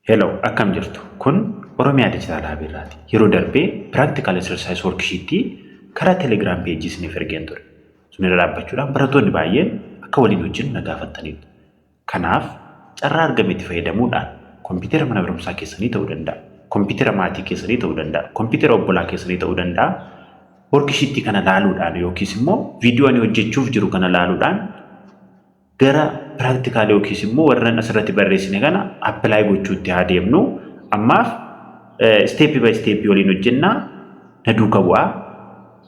Hello, akkam jirtu? Kun Oromiyaa Digital Hub irraati. Yeroo darbee Practical Exercise Worksheet karaa Telegram page isiniif ergeen ture. Sun irra dhaabbachuudhaan barattoonni baay'een akka waliin hojjennu na gaafattaniitu. Kanaaf carraa argametti fayyadamuudhaan kompiitara mana barumsaa keessanii ta'uu danda'a, kompiitara maatii keessanii ta'uu danda'a, kompiitara obbolaa keessanii ta'uu danda'a. Worksheet kana laaluudhaan yookiis immoo viidiyoo ani hojjechuuf jiru kana laaluudhaan gara practical yookiis immoo warreen asirratti barreessine kana apply gochuutti haa deemnu. Ammaaf step by step waliin hojjennaa, na duuka bu'aa.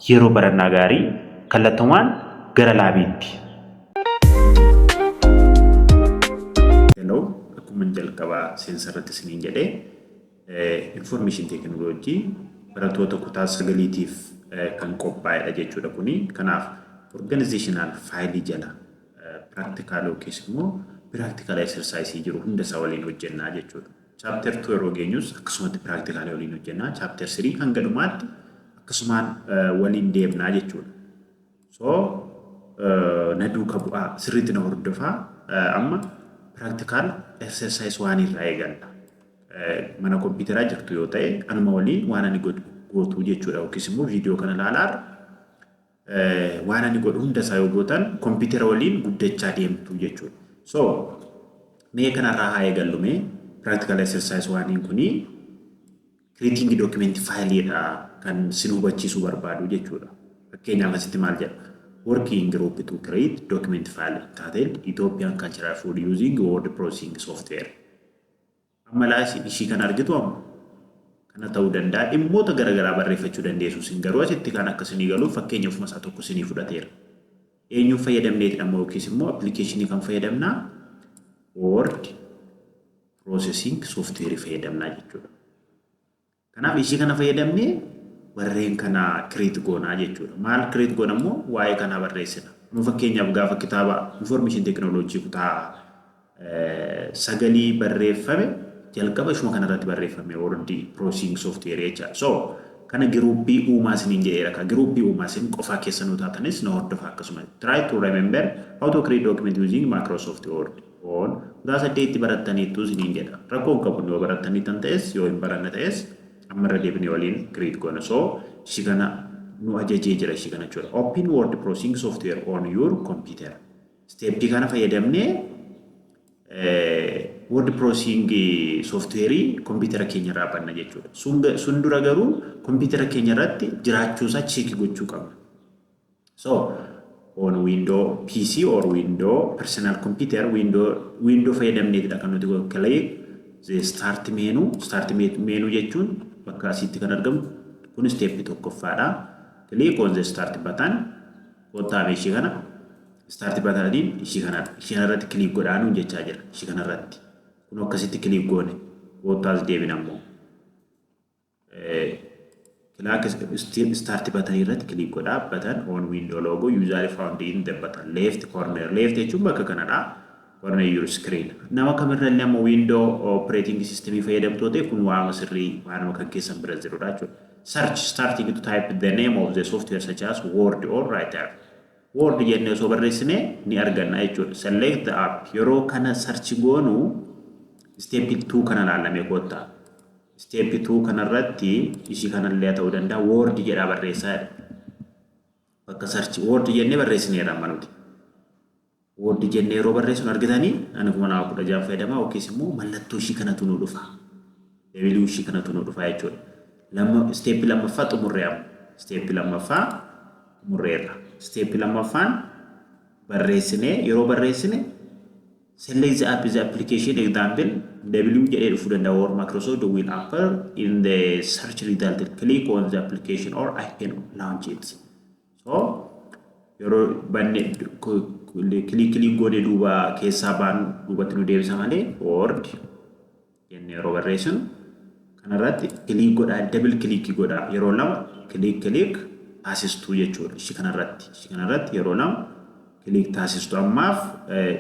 Yeroo barannaa gaarii. Kallattumaan gara laabiitti. Hello, akkuma jalqabaa seensa irratti isiniin jedhee, information technology barattoota kutaa sagaliitiif kan qophaa'edha jechuudha kuni. Kanaaf organizational faayilii jala practical yookiis immoo practical exercise jiru hunda isaa waliin hojjennaa jechuudha. Chapter 2 yeroo geenyus akkasumatti practical waliin hojjennaa. Chapter 3 hanga dhumaatti akkasumaan waliin deemnaa jechuudha. So na duuka bu'aa, sirriitti na hordofaa. Amma practical exercise waan irraa eegalla. Mana kompiitaraa jirtu yoo ta'e, anuma waliin waan ani gootu jechuudha, yookiis immoo viidiyoo kana ilaalaa waan ani godhu hunda isaa yoo gootan kompiitara waliin guddachaa deemtu jechuudha. So mee kanarraa haa eegallu. Mee practical exercise waaniin kuni creating document fileedha kan sin hubachiisuu barbaadu jechuudha. Fakkeenyaaf asitti maal jedha? Working group to create document file titled Ethiopian Cultural Food using word processing software. Amma laa, ishii kan argitu amma kana ta'uu danda'a. Dhimmoota garaagaraa barreeffachuu dandeessu. Isin garuu asitti kan akka isinii galuuf fakkeenya ofuma isaa tokko isinii fudhateera. Eenyuun fayyadamneetidha ammoo, yookiis immoo appilikeeshinii kan fayyadamnaa? Word processing software fayyadamnaa jechuudha. Kanaaf ishii kana fayyadamnee warreen kana create goonaa jechuudha. Maal create goona immoo? Waa'ee kanaa barreessina. Amma fakkeenyaaf gaafa kitaaba information technology kutaa sagalii barreeffame, jalqaba ishuma kanarratti barreeffame, word processing software jecha. So kana giruuppii uumaa isiniin jedheera. Ka giruuppii uumaa, isin qofaa keessa nu taatanis na hordofa akkasuma. Try to remember how to create document using Microsoft Word on kutaa saddeetti barattaniittu isiniin jedha. Rakkoo hin qabu, yoo barattanii tan ta'es, yoo hin baranne ta'es, ammarra deebinee waliin create goona. So ishii kana nu ajajee jira, ishii kana jechuudha. Open word processing software on your computer. Steeppii kana fayyadamnee word processing software kompiitara keenya irraa banna jechuudha. Sun dura garuu kompiitara keenya irratti jiraachuusaa check gochuu qabna. So on window PC or window personal computer, window fayyadamneetidha kan nuti click the start menu. Start menu jechuun bakka asitti kan argamu kun step tokkoffaadha. Click on the start button. Kottaa, ishii kana start buttoniin ishii kanadha. Ishii kanarratti click godhaa nuun jechaa jira. Ishii kanarratti. Kun akkasitti click goone. Kottaas deebina ammoo. Click start button irratti click godhaa. Button on window logo usually found in the button left corner. Left jechuun bakka kanadha. Corner your screen. Nama kamirrallee ammoo window operating system fayyadamtoota kun waama sirrii waanuma kan keessan bira jirudha jechuudha. Search, starting to type the name of the software such as Word or Writer. Word jennee osoo barreessine ni arganna jechuudha. Select the app. Yeroo kana search goonu step 2 kana laallamee kottaa. Step 2 kanarratti ishii kanallee ta'uu danda'a. Word jedhaa barreessaa jedha. Bakka search Word jennee barreessineerra amma nuti. Word jennee yeroo barreessinu argitanii, ani 2016 fayyadamaa, yookiis immoo mallattoo ishii kanatu nu dhufa. W ishii kanatu nu dhufa jechuudha. Lamma step lammaffaa xumurree amma. Step lammaffaa xumurreerra. Step lammaffaan barreessinee, yeroo barreessine select the app, the application, example W jedhee dhufuu danda'a, or Microsoft will appear in the search result. Click on the application or icon, launch it. So yeroo banne click click goone duuba keessaa baanu duubatti nu deebisa malee, Word jennee yeroo barreessinu kanarratti click godhaa, double click godhaa, yeroo lama click click taasistuu jechuudha. Ishii kanarratti yeroo lama click taasistu. Ammaaf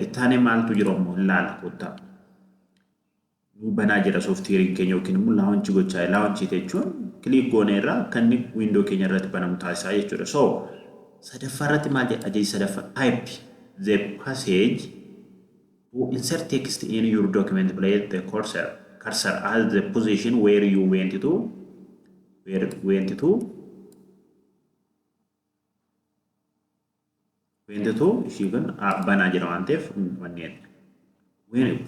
ittaanee maaltu jiru ammoo ilaala, kottaa. Nu banaa jira sooftiweeriin keenya yookiin immoo launch gochaa. Launch jechuun click goone irraa akka inni window keenya irratti banamu taasisaa jechuudha. So sadaffaa irratti maal jedha? Ajaji sadaffaa, type the passage to insert text in your document, place the cursor. Cursor at the position where you went to where went to went to ishii kun banaa jira waan ta'eef wanneen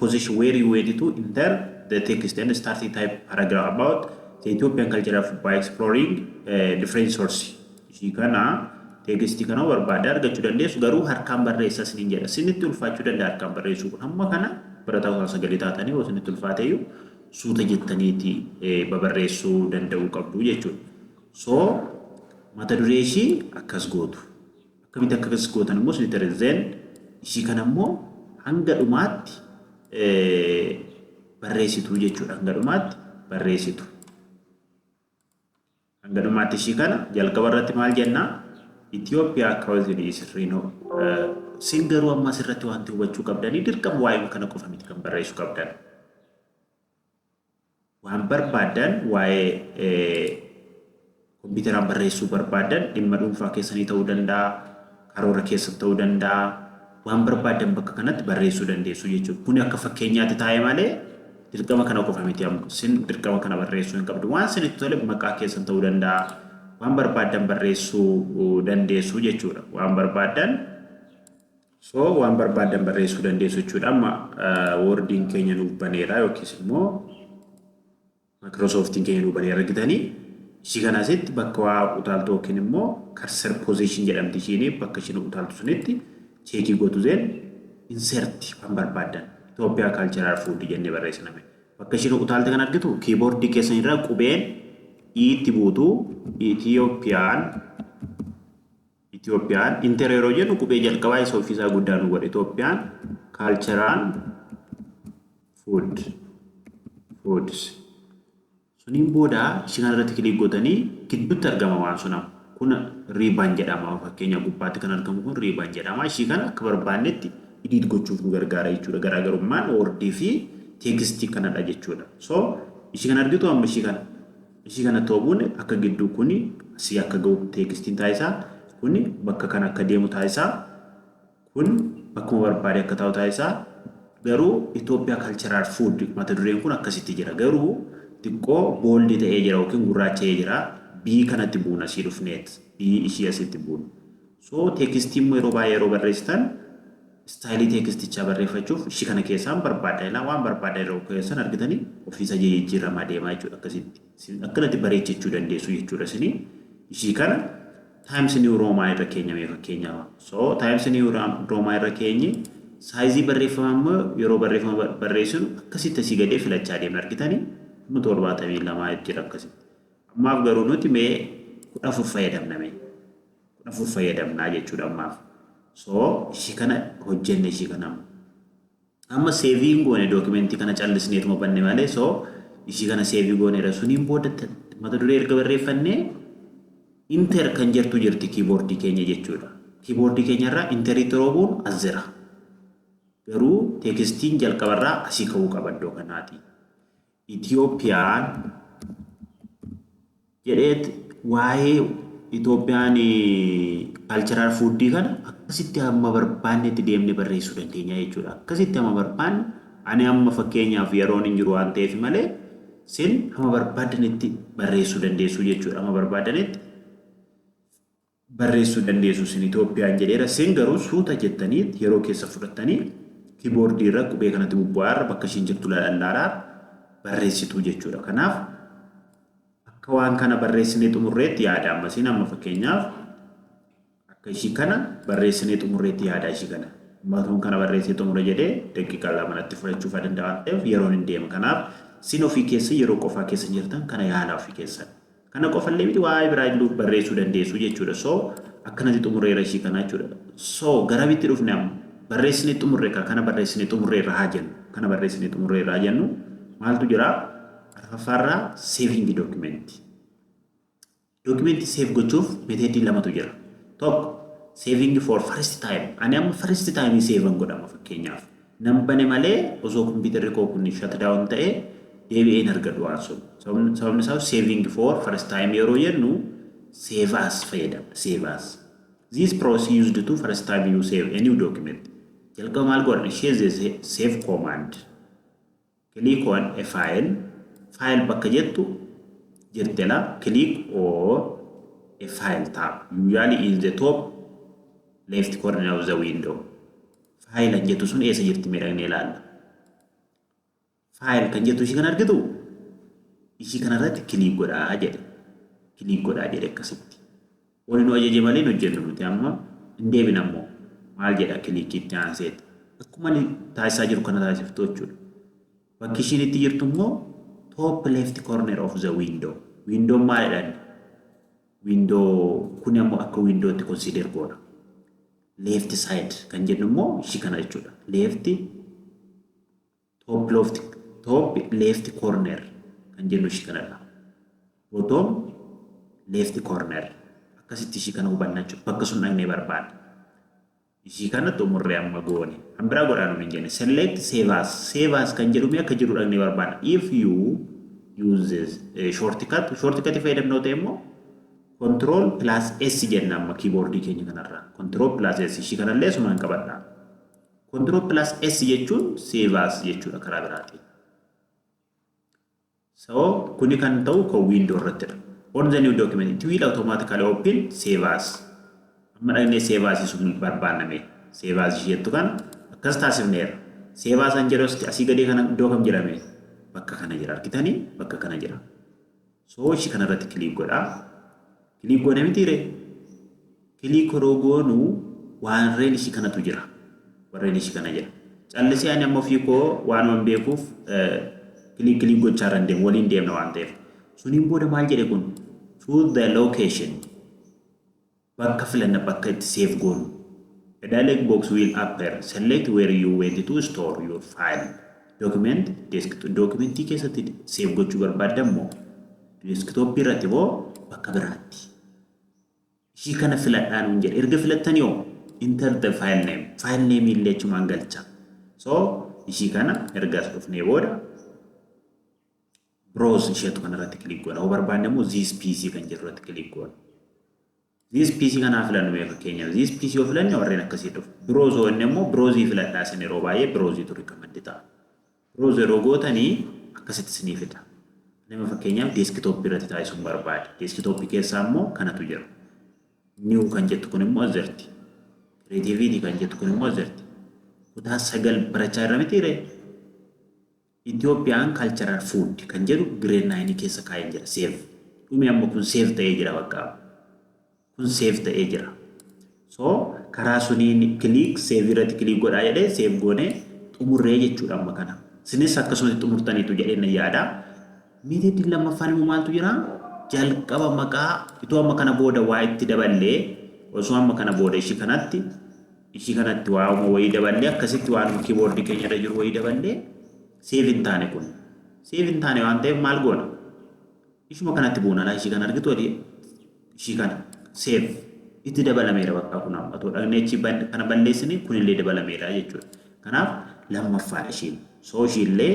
position where you went to enter the text and start type paragraph about the Ethiopian culture by exploring different source. Ishii kana textii kana barbaadde argachuu dandeessu, garuu harkaan barreessaa isiniin jedha. Isinitti ulfaachuu danda'a harkaan barreessuu kun. Hamma kana barataa kutaa sagalii taatanii yoo isinitti ulfaateyyuu suuta jettaniiti babarreessuu danda'uu qabdu jechuudha. So mata duree ishii akkas gootu. Akkamitti akkas gootan immoo isinitti then ishii kana immoo hanga dhumaatti barreessitu jechuudha. Hanga dhumaatti barreessitu. Hanga dhumaatti ishii kana jalqaba irratti maal jennaa? Itoophiyaa cuisine is renowned. Sin garuu amma asirratti wanti hubachuu qabdanii dirqama waa'ee kana qofa miti kan barreessuu qabdan. Waan barbaaddan, waa'ee kompiitaraan barreessuu barbaaddan, dhimma dhuunfaa keessanii ta'uu danda'a, karoora keessan ta'uu danda'a, waan barbaaddan bakka kanatti barreessuu dandeessu jechuudha. Kuni akka fakkeenyaatti taa'e malee dirqama kana qofa miti amma. Sin dirqama kana barreessuu hin qabdu. Waan sinitti tole maqaa keessan ta'uu danda'a. Waan barbaaddan barreessuu dandeessu jechuudha. Waan barbaaddan, so waan barbaaddan barreessuu dandeessu jechuudha. Amma Wordiin keenya nuuf baneera yookiis immoo Microsoftiin keenya nuuf baneera argitanii, ishii kana asitti bakka waa utaaltu yookiin immoo cursor position jedhamti, ishiin bakka ishiin utaaltu sunitti check gootu, then insert waan barbaaddan Itoophiyaa cultural food jennee barreessiname. Bakka ishiin utaalte kan argitu keyboardii keessan irraa qubeen itti buutu. Itoophiyaan enter yeroo jennu qubee jalqabaa isa ofiisaa guddaa nu godhe. Itoophiyaan cultural foods. Suniin booda ishii kana irratti click gootanii gidduutti argama waan sun. Kun ribbon jedhama. Fakkeenya gubbaatti kan argamu kun ribbon jedhama. Ishii kana akka barbaannetti edit gochuuf nu gargaara jechuudha. Garaagarummaan Wordii fi textii kanadha jechuudha. So ishii kana argitu, amma ishii kana toobuun akka gidduu kuni asii akka ga'u textiin taasisaa, kuni bakka kana akka deemu taasisaa, kun bakkuma barbaade akka ta'u taasisaa. Garuu Itoophiyaa cultural food mata dureen kun akkasitti jira, garuu xiqqoo bold ta'ee jira yookiin gurraacha'ee jira. Bii kanatti buuna, asii dhufneet bii ishii asitti buuna. So textii immoo yeroo baay'ee yeroo barreessitan style textichaa barreeffachuuf ishii kana keessaan barbaadda ilaa waan barbaadda yeroo keessan argitanii ofiisa jijjiiramaa deemaa jechuudha. Akkasitti akkanatti bareechachuu dandeessu jechuudha. Isinii ishii kana Times New Roman irra keenyamee fakkeenyaaf. So Times New Roman irra keenye, size barreeffama immoo yeroo barreeffama barreessinu akkasitti asii gadee filachaa deemna. Argitanii kuma 72 jira akkasitti. Ammaaf garuu nuti mee 14 fayyadamna, mee 14 fayyadamnaa jechuudha ammaaf. So ishii kana hojjenne, ishii kana amma save goone, documentii kana callisneetuma banne malee. So ishii kana save gooneera. Suniin booda mata duree erga barreeffannee enter kan jettu jirti keyboardii keenya jechuudha. Keyboardii keenyarraa enterii xiroobuun as jira. Garuu textiin jalqabarraa asii ka'uu qaba iddoo kanaati. Itiyoophiyaan jedheet waa'ee Itoophiyaan cultural foodii kana akkasitti hamma barbaannetti deemnee barreessuu dandeenya jechuudha. Akkasitti hamma barbaanne, ani amma fakkeenyaaf yeroon hin jiru waan ta'eef malee, sin hamma barbaadanitti barreessuu dandeessu jechuudha. Hamma barbaadanitti barreessuu dandeessu sin. Itoophiyaan jedheera. Sin garuu suuta jettanii yeroo keessa fudhattanii keyboardii irra qubee kanatti bubbu'aarra bakka ishiin jirtu lallaalaa barreessitu jechuudha. Kanaaf akka waan kana barreessinee xumurreetti yaada amma sin amma fakkeenyaaf akka ishii kana barreessinee xumurreetti yaada ishii kana. Matuun kana barreessee xumure jedhee daqiiqaa 2 natti fudhachuu fa danda'a waan ta'eef yeroon hin deema. Kanaaf sin ofii keessa yeroo qofaa keessa jirtan kana yaala ofii keessan. Kana qofallee miti, waa'ee biraa illuu barreessuu dandeessu jechuudha. So akkanatti xumurreera ishii kana jechuudha. So garamitti dhufne amma? Barreessinee xumurre kana barreessinee xumurreerra haa jennu. Kana barreessinee xumurreerra haa jennu, maaltu jira? Arfaffaarraa saving document. Documentii save gochuuf methodii lamatu jira. Tokko saving for first time. Ani amma first time savean godhama fakkeenyaaf. Nan bane malee osoo kompiitarri koo kun shut down ta'ee deebi'ee hin argadhu waan sun. Sababni isaa saving for first time yeroo jennu save as fayyadamna. Save as. This process used to first time you save a new document. Jalqaba maal godhan? Ishee save command. Click on a file. File bakka jettu jirtela, click on a file tab, usually in the top left corner of the window. File kan jettu sun eessa jirti? Miidhagnee ilaalla. File kan jettu ishii kan argitu, ishii kanarratti click godhaa jedhe. Click godhaa jedhe akkasitti. Wani nu ajaje malee hin hojjennu nuti. Amma hin deebina ammoo. Maal jedha? Clickiitti aanseeti. Akkuma inni taasisaa jiru kana taasiftu jechuudha. Bakki ishiin itti jirtu immoo top left corner of the window. Window maal jedhan? Window kun ammoo akka windowtti consider goona. Left side kan jennu immoo ishii kana jechuudha. Left top left, top left corner kan jennu ishii kanadha. Bottom left corner, akkasitti ishii kana hubanna jechuudha. Bakka sun dhaqnee barbaadna. Ishii kana xumurree amma goone. Kan biraa godhaa nuun hin jenne. Select save as. Save as kan jedhu akka jiru dhaqnee barbaadna. If you use this shortcut, shortcut fayyadamnoo ta'e immoo control plus S jenna amma keyboardii keenya kanarraa. Control plus S, ishii kanallee sumaan qabadha. Control plus S jechuun save as jechuudha karaa biraatiin. So kuni kan ta'u kan window irrattidha. On the new document, it will automatically open save as. Amma dhaqnee save as sun barbaanname. Save as isheettu kana akkas taasifneera. Save as an jedhu asii gadii kana iddoo kam jedhame? Bakka kana jira, argitanii, bakka kana jira. So ishii kanarratti click godhaa. Click goone mitiire? Click yeroo goonu warreen ishii kanatu jira. Warreen ishii kana jira. Callisee ani amma ofii koo waanuma beekuuf click click gochaa irra deemu, waliin deemna waan ta'eef. Suniin booda maal jedhe kun? Choose the location. Bakka filanna, bakka itti save goonu. A dialog box will appear. Select where you want to store your file. Document, desktop, documentii keessatti save gochuu barbaadda immoo desktop irratti moo bakka biraatti? Ishii kana filadhaa nuun jedhe. Erga filattanii hoo, enter the file name. File name illee achumaan galcha. So ishii kana erga as dhufnee booda browse isheetu kanarratti click goona. Yoo barbaanne immoo this PC kan jedhu irratti click goona. This PC kanaa filannu mee fakkeenyaaf. This PC yoo filanne warreen akkasii dhufu. Browse yoo inni immoo browse filadhaa isin, yeroo baay'ee browse recommend ta'a. Browse yeroo gootanii akkasitti isinii fida. Nama fakkeenyaaf desktop irratti taasisuun barbaade. Desktop keessaa immoo kanatu jira. New kan jettu kun immoo as jirti. Creativity kan jettu kun immoo as jirti. Kutaa 9 barachaa irra miti ree? Ethiopian cultural food kan jedhu grade 9 keessa kaa'een jira. Save. Dhumi amma kun save ta'ee jira bakka. Kun save ta'ee jira. So karaa suniin click save irratti click godhaa jedhee, save goonee xumurree jechuudha amma kana. Isinis akkasumatti xumurtaniitu jedhee na yaada. Methodiin lammaffaan immoo maaltu jira? Jalqaba maqaa itoo amma kana booda waa itti daballee, osoo amma kana booda ishii kanatti waa wayii daballee, akkasitti waan keyboardii keenya irra jiru wayii daballee save hin taane kun. Save hin taane waan ta'eef maal goona? Ishuma kanatti buuna. Ishii kana argitu, adii ishii kana, save itti dabalameera bakka kun. Amma otoo dhaqnee achi kana balleessine, kunillee dabalameera jechuudha. Kanaaf lammaffaadha ishiin. So ishiillee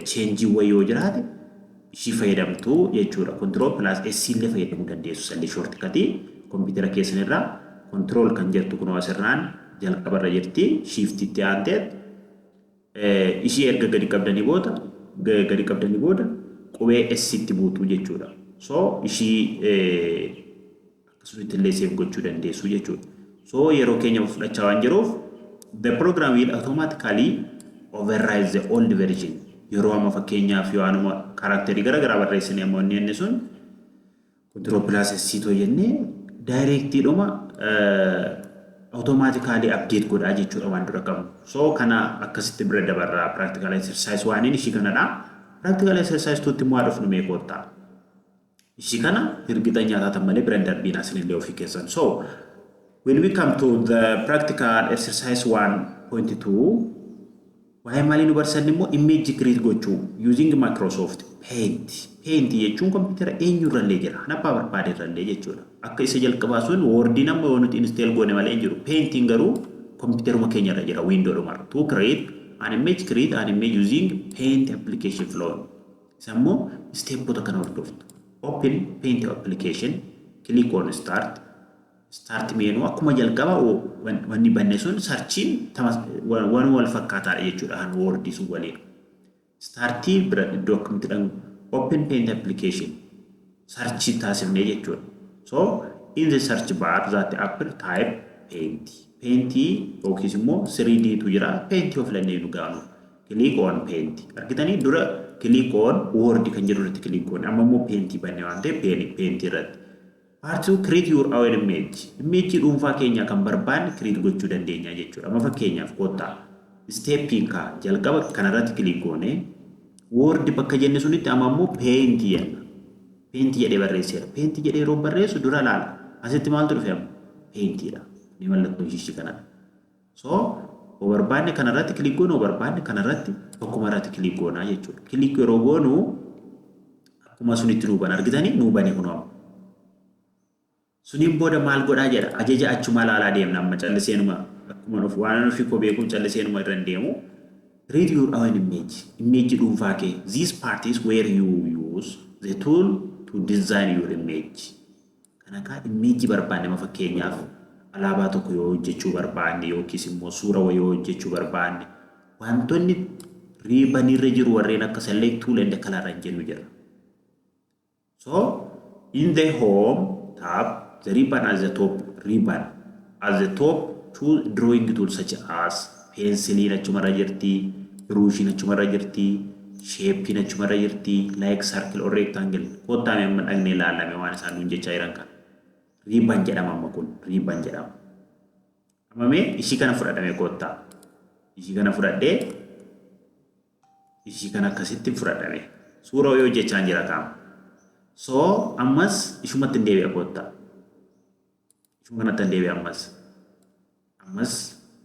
change wayii yoo jiraate ishii fayyadamtu jechuudha. Control plus S illee fayyadamuu dandeessu. Salli shortcutii kompiitara keessan irraa control kan jettu kunoo asirraan jalqabarra jirti. Shiftitti aanteet ishii erga gadi qabdanii booda qubee S itti buutu jechuudha. So ishii akkasumatti illee save gochuu dandeessu jechuudha. So yeroo keenya fudhachaa waan jiruuf, the program will automatically override the old version. Yeroo amma fakkeenyaaf yoo anuma characterii gara garaa barreessine, amma inni inni sun control plus S too jennee directiidhuma automatically update godhaa jechuudha waan dura qabnu. So kana akkasitti bira dabarraa. Practical exercise waaniin ishii kanadha. Practical exercise twotti immoo dhufnu mee koottaa. Ishii kana hirgixa nyaataa malee bira hin darbiin asinillee ofii keessan. So when we come to the practical exercise 1.2, waa'ee maalii nu barsiisan immoo? Image create gochuu using Microsoft Paint. Paint jechuun kompiitara eenyurrallee jira. Kan abbaa barbaade irrallee jechuudha. Akka isa jalqabaa sun Wordiin amma yoo nuti install goone malee hin jiru. Paintiin garuu kompiitaruma keenya irra jira, window dhumarra. To create an image, create an image using Paint application flow. Isa immoo stepota kana hordoftu. Open Paint application, click on Start. Start menu akkuma jalqaba wanni banne sun searchiin waan wal fakkaataadha jechuudha kan Wordii sun waliin. Start bira iddoo akkamitti dhan open Paint application search taasifnee jechuudha. So in the search bar that appear, type Paint. Paint yookiis immoo 3D tu jira. Paint yoo filannee nu gaanu. Click on Paint. Argitanii, dura click on Word kan jedhu irratti click goone, amma immoo Paint banne waan ta'eef Paint irratti. Part 2, create your own image. Image dhuunfaa keenya kan barbaanne create gochuu dandeenya jechuudha. Amma fakkeenyaaf kottaa steppiin kaa jalqaba kanarratti click goone, Word bakka jenne sunitti amma immoo Paint jenna. Paint jedhee barreesseera. Paint jedhee yeroo barreessu dura laala. Asitti maaltu dhufe amma? Paintiidha. Ni mallattoo ishii kanadha. So yoo barbaanne kanarratti click goone, yoo barbaanne kanarratti, tokkuma irratti click goonaa jechuudha. Click yeroo goonu akkuma sunitti nuu bana, argitanii, nuu bane kunoo amma. Suniin booda maal godhaa jedha, ajaja achuma laalaa deemna. Amma calliseenuma akkuma nuuf waan nufi koo beekuun calliseenuma irra hin deemu. Create your own image. Image dhuunfaa kee. This part is where you use the tool to design your image. Kana kaa image barbaanne, amma fakkeenyaaf alaabaa tokko yoo hojjechuu barbaanne yookiis immoo suura wayii yoo hojjechuu barbaanne, wantoonni ribbonirra jiru warreen akka select tool and color jennu jira. So in the home tab, the ribbon at the top, ribbon at the top, choose drawing tool such as penciliin achumarra jirti, brushiin achumarra jirti, shapeiin achumarra jirti, like circle or rectangle. Kottaa mee amma dhaqnee ilaalame waan isaan nuun jechaa jiran kana. Ribbon jedhama amma kun, ribbon jedhama. Amma mee ishii kana fudhadhame kottaa. Ishii kana fudhadhee, ishii kana akkasitti fudhadhame. Suura wayii hojjechaa jira qaama. So ammas ishumatti hin deebi'a kottaa. Ishuma kanatti hin deebi'a ammas. Ammas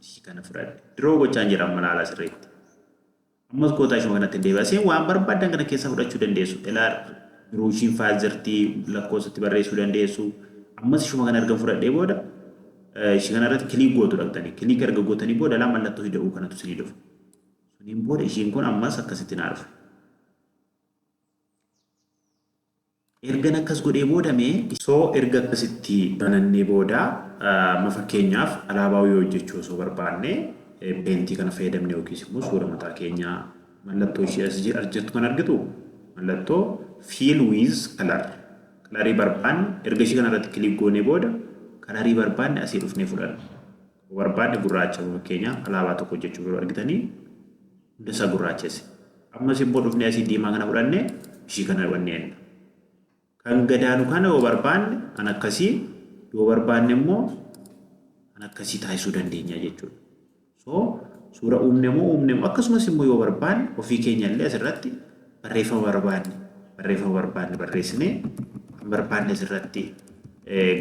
ishii kana fudhadhe. Draw gochaa jira amma, laala sirriitti. Ammas kootaa ishuma kanatti hin deebi'a. Isin waan barbaaddan kana keessa fudhachuu dandeessu. Ilaa, brushiin fa'aa jirti, lakkoofsatti barreessuu dandeessu. Ammas ishuma kana erga fudhadhee booda ishii kana irratti click gootu dhaqxanii. Click erga gootanii booda laa mallattoo hidhuu kanatu isinii dhufa. Suniin booda ishiin kun ammas akkasitti naa dhufe. Ergan akkas godhee booda mee soo erga akkasitti banannee booda, amma fakkeenyaaf alaabaa yoo hojjechuu osoo barbaanne, Paintii kana fayyadamne yookiis immoo suura mataa keenyaa, mallattoo ishee as jirtu kan argitu, mallattoo fill with color, colorii barbaanne erga ishee kanarratti click goonee booda colorii barbaanne asii dhufnee fudhanna. Barbaanne gurraacha, fakkeenyaaf alaabaa tokko hojjechuu yeroo argitanii hunda isaa gurraachesse. Ammas immoo dhufnee asii diimaa kana fudhannee ishii kana wanneen. Kan gadaanu kana yoo barbaanne kan akkasii, yoo barbaanne immoo kan akkasii taasisuu dandeenya jechuudha. So suura uumne moo akkasumas immoo yoo barbaanne ofii keenya illee asirratti barreeffama barbaanne barreessinee kan barbaanne asirratti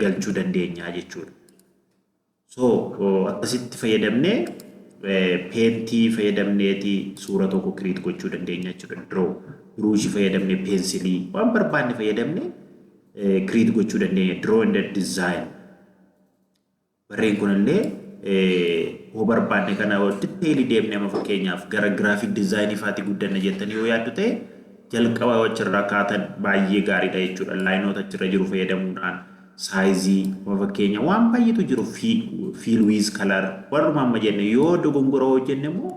galchuu dandeenya jechuudha. So akkasitti fayyadamnee, Paintii fayyadamneeti suura tokko create gochuu dandeenya jechuudha. Draw brushii fayyadamnee, pencilii, waan barbaanne fayyadamnee create gochuu dandeenya. Draw and design. Warreen kunillee yoo barbaanne kana detailii deemnee, amma fakkeenyaaf gara graphic designii faati guddanna jettanii yoo yaaddu ta'e, jalqaba yoo achirraa kaatan baay'ee gaariidha jechuudha. Lineoota achirra jiru fayyadamuudhaan sizeii, amma fakkeenya waan baay'eetu jiru, fill with color, warruma amma jenne yoo dogongora hojjenne immoo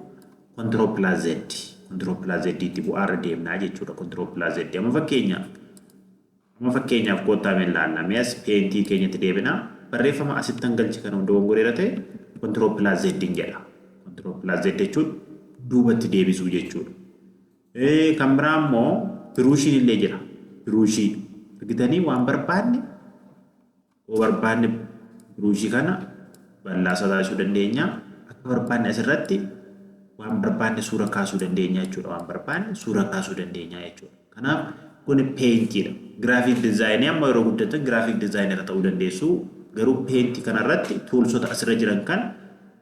control plus Z, control plus Z itti bu'aarra deemnaa jechuudha. Control plus Z. Amma fakkeenyaaf kottaa mee ilaalla. Mee as Paintii keenyatti deebinaa. Barreeffama asitti galche kana dogongoreera ta'e control plus Z jedha. Control plus Z jechuun duubatti deebisuu jechuudha. Kan biraa immoo brushiin illee jira. Brushii argitanii, waan barbaanne yoo barbaanne brushii kana bal'aasaa taasisuu dandeenya. Akka barbaanne asirratti waan barbaanne suura kaasuu dandeenya jechuudha. Waan barbaanne suura kaasuu dandeenya jechuudha. Kanaaf kun Paintiidha. Graphic designii amma yeroo guddatan graphic designera ta'uu dandeessu. Garuu Paintii kanarratti toolsota asirra jiran kan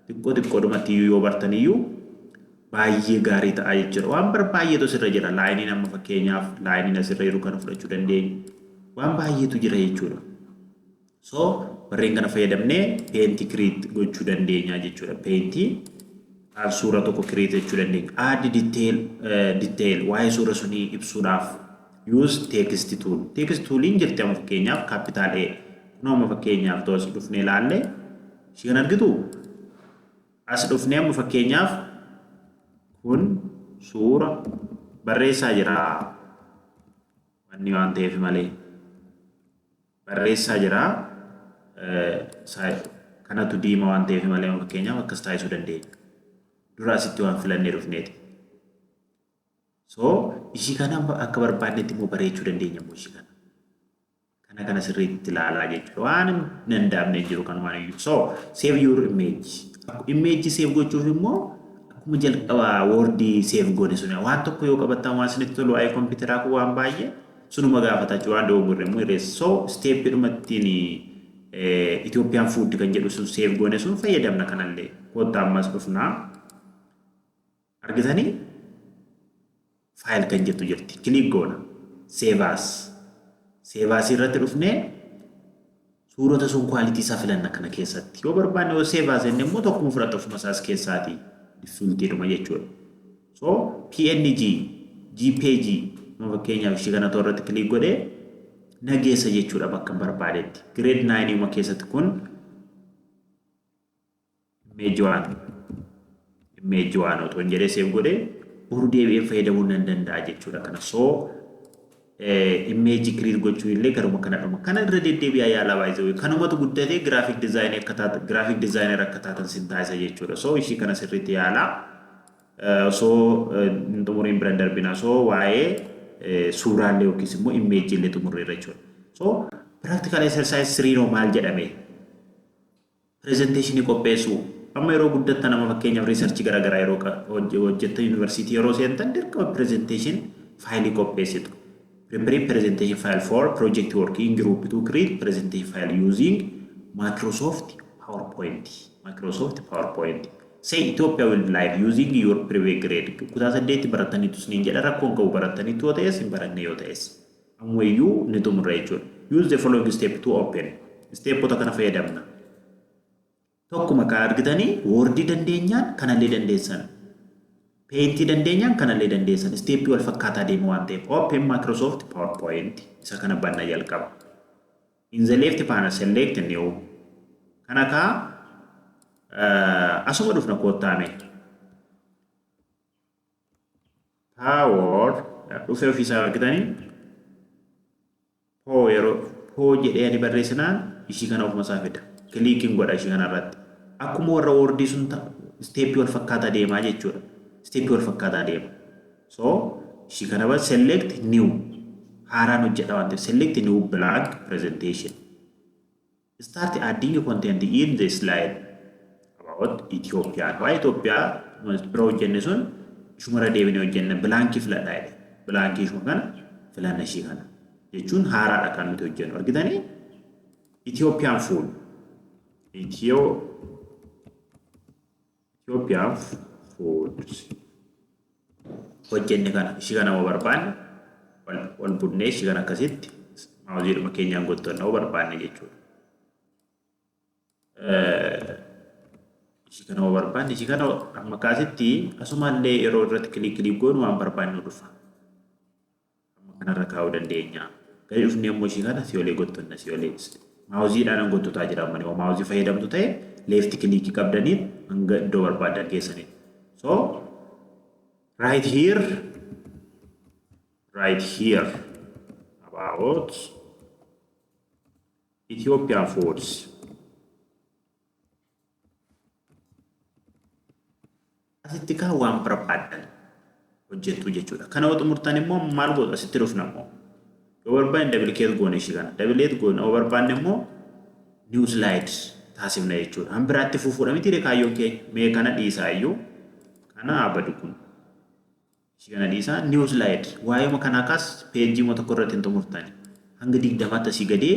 xiqqoo xiqqoodhumatti iyyuu yoo bartan iyyuu baay'ee gaarii ta'a jechuudha. Waan baay'eetu asirra jira. Lineiin, amma fakkeenyaaf lineiin asirra jiru kana fudhachuu dandeenya. Waan baay'eetu jira jechuudha. So warreen kana fayyadamnee Paintii create gochuu dandeenya jechuudha. Paintii suura tokko create gochuu dandeenya. Add detail, waa'ee suura sunii ibsuudhaaf use text tool. Text tooliin jirti, amma fakkeenyaaf capital A. Kunoo amma fakkeenyaaf toos dhufnee ilaalle, ishii kan argitu, as dhufnee amma fakkeenyaaf kun suura Barreessaa jira. Wanni waan ta'eef malee. Barreessaa jira. Kanatu diima waan ta'eef malee, fakkeenyaaf akkas taasisuu dandeenya. Dura asitti waan filannee dhufneeti. So ishii kana akka barbaannetti immoo bareechuu dandeenya immoo ishii kana. Kana sirriitti ilaalaa jechuudha. Waan hin danda'amne jiru kanumaan iyyuu. So save your image. Image save gochuuf immoo akkuma jalqaba Word save goone sun waan tokko yoo qabattan, waan isinitti tolu, waa'ee kompiitaraa kun waan baay'ee sunuma gaafata jechuudha. Waan dogoggorre immoo hirreessa. So step dhuma ittiin Ethiopian food kan jedhu sun save goone sun fayyadamna kanallee. Kottaa ammas dhufnaa. Argitanii, file kan jettu jirti. Click goona. Save as. Save as irratti dhufnee suurota sun quality isaa filanna kana keessatti. Yoo barbaanne, yoo save as jenne immoo tokkuma fudhata ofuma isaas keessaati. Defaultiidhuma jechuudha. So PNG, JPG, fakkeenyaaf ishii kana irratti click godhee nageessa jechuudha bakka barbaadetti. Grade 9 keessatti kun image 1, image 1 otoo hin jedhee save godhee boru deebi'ee fayyadamuu nan danda'a jechuudha kana. So image create gochuu illee garuma kana dhuma. Kana irra deddeebi'aa yaalaa baay'ee. Kanumatu guddatee graphic design akka taatan, graphic designer akka taatan sin taasisa jechuudha. So ishii kana sirriitti yaalaa. So hin xumuriin bira darbina. So waa'ee suuraalee yookiis immoo image illee xumurreerra jechuudha. So practical exercise 3 maal jedhame? Presentation qopheessuu. Amma yeroo guddattan, nama fakkeenyaaf research garaagaraa yeroo hojjettan, yuunivarsiitii yeroo seentan, dirqama presentation file qopheessitu. Prepare presentation file for project working group to create presentation file using Microsoft PowerPoint. Microsoft PowerPoint. Say Ethiopia wildlife using your previous grade. Kutaa saddeetti barataniitu isiniin jedha, rakkoon qabu, barataniitu yoo ta'es, hin baranne yoo ta'es. Ammayyuu ni xumurra jechuudha. Use the following step to open. Stepota kana fayyadamna. Tokkuma kan argitanii Wordii dandeenyaan kanallee dandeessan. Paintii dandeenyaan kanallee dandeessan. Stepii wal fakkaataa deemu waan ta'eef. Open Microsoft PowerPoint isa kana banna jalqaba. In the left panel, select new. Kana kaa asuma dhufna koottaame. Power dhufee ofiisaa argitanii, poo yeroo poo jedhee ani barreessinaan ishii kana ofuma isaa fida. Clickiin godha ishii kana irratti. Akkuma warra Wordii sun stepii wal fakkaataa deemaa jechuudha. Stepii wal fakkaataa deema. So ishii kana bas select new, haaraan hojjedha waan ta'eef, select new blank presentation. Start adding content in the slide about Ethiopia. Waa'ee Itoophiyaa bira hojjenne sun ishumarra deebinee hojjenne, blankii filadhaa jedhe. Blankii ishuma kana filanna, ishii kana. Jechuun haaraadha kan nuti hojjennu. Argitanii? Ethiopian food. Ethiopian food. Hojjenne kana ishii kana yoo barbaanne wal bunnee ishii kana akkasitti mouseiidhuma keenyaan gottonna yoo barbaanne jechuudha. Ishii kana yoo barbaanne, ishii kana amma kaasitti asumallee yeroo irratti click click goonu waan barbaanne dhufa. Amma kanarra kaa'uu dandeenya. Gadi dhufnee immoo ishii kana si olee gottonna, si olee mouseiidhaan gottotaa jira amma yoo mouseii fayyadamtu ta'e, left clickii qabdaniin hanga iddoo barbaadan geessaniin. So right here, right here about Ethiopian foods. Asitti kaa waan barbaadan hojjettu jechuudha. Kana yoo xumurtan immoo maal gootu? Asitti dhufna immoo. Yoo barbaanne duplicate goone ishii kana. Duplicate goone, yoo barbaanne immoo new slide taasifna jechuudha. Han biraatti fufuudha miti kaayyoon keenya. Mee kana dhiisaa iyyuu. Kana abadu kun. Ishii kana dhiisaa, new slide. Waa'eema kanaa kaas pageii tokko irratti hin xumurtani. Hanga 20tti asii gadee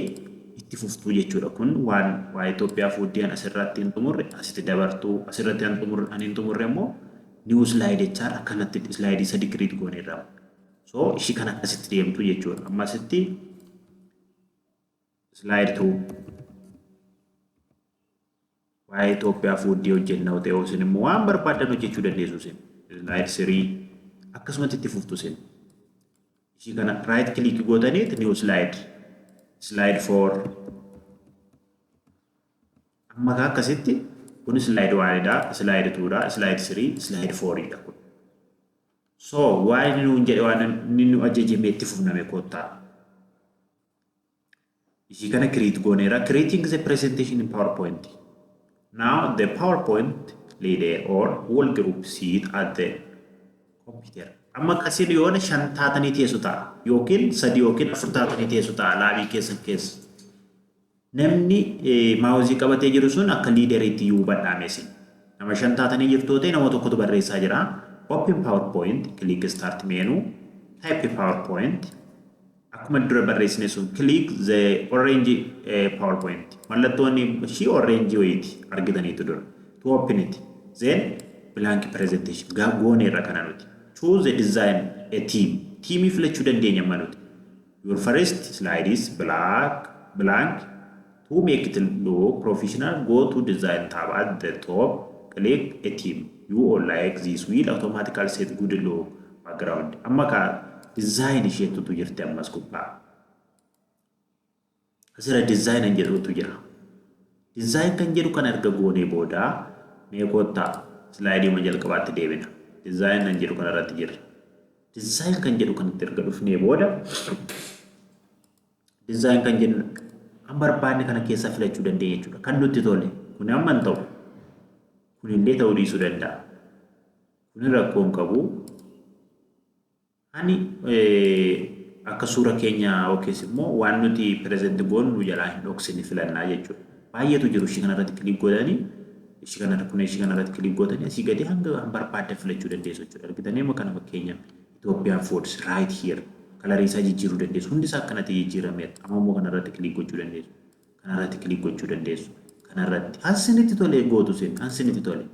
itti fuftuu jechuudha. Kun waan waa'ee Itoophiyaa fooddeen asirratti hin xumurre asitti dabartuu, asirratti hin xumurre immoo new slide jechaan akkanatti slideii sadi create gooneerra. So ishii kana akkasitti deemtu jechuudha. Amma asitti slide 2 waa'ee Itoophiyaa fooddee hojjenna ta'e, isin immoo waan barbaadan hojjechuu dandeessu isin. Slide 3 akkasumatti itti fuftu isin. Ishii kana right click gootaniit new slide, slide 4, amma akkasitti kun slide 1dha, slide 2dha, slide 3, slide 4dha kun. So waan inni nuun jedhe, waan inni nu ajajame itti fufname kottaa. Ishii kana create gooneera. Creating the presentation in PowerPoint. Now the PowerPoint leader or whole group sit at the computer. Amma akkasiin yoona shan taatanii teessu ta'a. Yookiin sadi yookiin afur taatanii teessu ta'a laabii keessan keessa. Namni mouseii qabatee jiru sun akka leaderiitti iyyuu hubadhaame isin. Nama shan taatanii jirtu ta'e, nama tokkotu barreessaa jira. Open PowerPoint, click Start menu, type PowerPoint. Akkuma dura barreessine sun, click the orange PowerPoint. Mallattoon ishii orange wayiiti argitaniitu dura. To open it. Then blank presentation. Gooneerra kana nuti. Choose a design, a theme. Themeii filachuu dandeenya amma nuti. Your first slide is black, blank. To make it look professional, go to Design tab at the top, click a theme you all like. This will automatically set good look background. Amma ka design isheetutu jirti ammas gubbaa. Asirra design kan jedhutu jira. Design kan jedhu kan erga goonee booda, mee kottaa slideii jalqabaatti deebina. Design kan jedhu kanarratti jirra. Design kan jedhu kanatti erga dhufnee booda, design kan jedhu kan barbaanne kana keessaa filachuu dandeenya jechuudha. Kan nutti tole. Kun amma hin ta'u. Kun illee ta'uu dhiisuu danda'a. Kun rakkoo hin qabu. Ani akka suura keenya yookiis immoo waan nuti present goonu nu jalaa hin dhoksine filannaa jechuudha. Baay'eetu jiru. Ishii kanarratti click godhanii, ishii kanarra kun, ishii kanarratti click godhanii, asii gadi hanga barbaaddan filachuu dandeessu jechuudha. Argitanii, amma kana fakkeenya Ethiopian foods right here, colorii isaa jijjiiruu dandeessu. Hundi isaa akkanatti jijjiirameera. Amma immoo kanarratti click gochuu dandeessu. Kanarratti click gochuu dandeessu. Kanarratti hansinitti tole gootu sin hansinitti tole.